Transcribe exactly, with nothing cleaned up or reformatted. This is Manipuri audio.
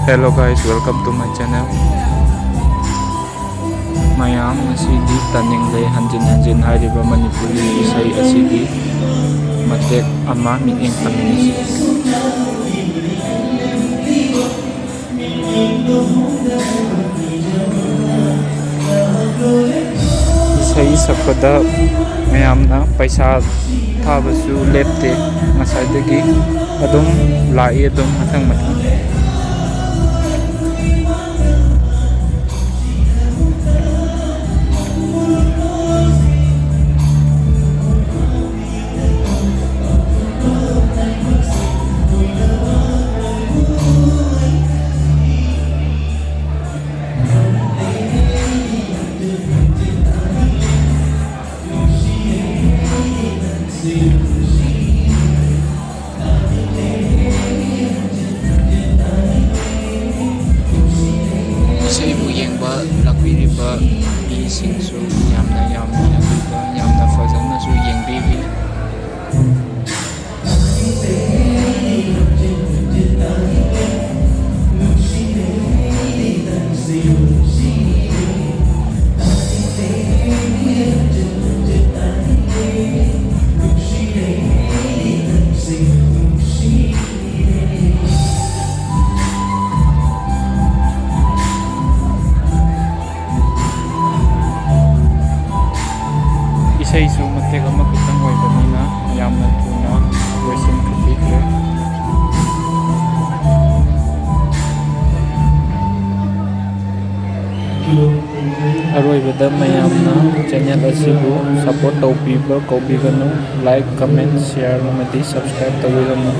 Hello guys, welcome to my channel. ꯃꯌꯥꯝ, ꯉꯁꯤꯗꯤ ꯇꯥꯅꯤꯡꯂꯦ ꯍꯟꯖꯤꯟ ꯍꯟꯖꯤꯟ ꯍꯥꯏꯔꯤꯕ ꯃꯅꯤꯄꯨꯔꯤ ꯏꯁꯩ ꯑꯁꯤꯒꯤ ꯃꯇꯦꯛ ꯑꯃ ꯃꯤꯠꯌꯦꯡ ꯇꯝꯃꯤꯟꯅꯁꯤ꯫ ꯏꯁꯩ ꯁꯛꯄꯗ ꯃꯌꯥꯝꯅ ꯄꯩꯁꯥ ꯊꯥꯕꯁꯨ ꯂꯦꯞꯇꯦ꯫ ꯉꯁꯥꯏꯗꯒꯤ ꯑꯗꯨꯝ ꯂꯥꯛꯏ, ꯑꯗꯨꯝ ꯃꯊꯪ ꯃꯊꯪ꯫ ꯏꯁꯩꯕꯨ ꯌꯦꯡꯕ ꯂꯥꯛꯄꯤꯔꯤꯕ ꯃꯤꯁꯤꯡꯁꯨ ꯌꯥꯝꯅ ꯌꯥꯝꯃꯤ, ꯑꯗꯨꯒ ꯌꯥꯝꯅ ꯐꯖꯅꯁꯨ ꯌꯦꯡꯕꯤꯔꯤ꯫ ꯏꯁꯩꯁꯨ ꯃꯇꯦꯛ ꯑꯃꯈꯛꯇꯪ ꯑꯣꯏꯕꯅꯤꯅ ꯌꯥꯝꯅ ꯊꯨꯅ ꯂꯣꯏꯁꯤꯟꯈꯤꯕꯤꯈ꯭ꯔꯦ꯫ ꯑꯔꯣꯏꯕꯗ ꯃꯌꯥꯝꯅ channel ꯑꯁꯤꯕꯨ support ꯇꯧꯕꯤꯕ ꯀꯧꯕꯤꯒꯅꯨ꯫ Like, comment, share ꯑꯃꯗꯤ subscribe ꯇꯧꯕꯤꯔꯝꯃꯨ꯫